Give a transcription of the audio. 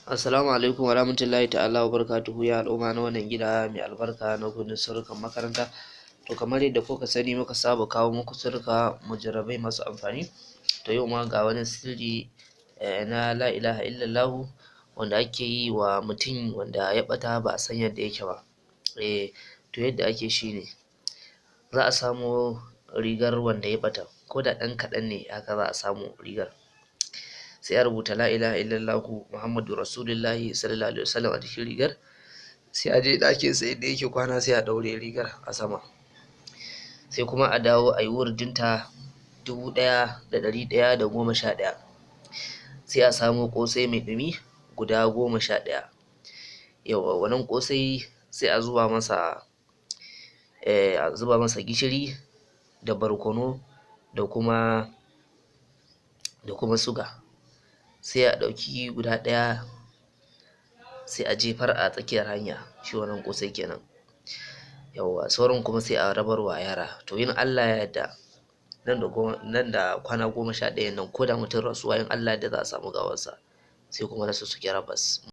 Assalamu alaikum wa rahmatullahi ta'ala wa barakatuhu ya al'umma na wannan gida mai albarka na kundin sirrukan makaranta. To kamar yadda kuka sani, muka saba kawo muku sirrika mujarrabai masu amfani. To yau ma ga wani sirri na la ilaha illallahu wanda ake yi wa mutum wanda ya ɓata ba a san yadda yake ba. To yadda ake shi ne, za a samo rigar wanda ya ɓata, ko da ɗan kaɗan ne haka za a samu rigar. Sai a rubuta la ilaha illallahu Muhammadu Rasulullahi sallallahu alaihi wasallam a jikin rigar. Sai a je ɗakin sa inda yake kwana, sai a ɗaure rigar a sama. Sai kuma a dawo a yi wurdinta 1111. Sai a samo ƙosai mai ɗumi guda 11. Yawwa, wannan ƙosai sai a zuba masa gishiri da barkono da kuma suga. Sai a ɗauki guda ɗaya, sai a jefar a tsakiyar hanya, shi wannan ƙosai kenan. Yawwa, sauran kuma sai a rabar wa yara. To in Allah ya yarda, nan da kwana 11 nan, ko da mutum rasuwa, in Allah ya yarda za a samu gawarsa. Sai kuma na sussuke rabas.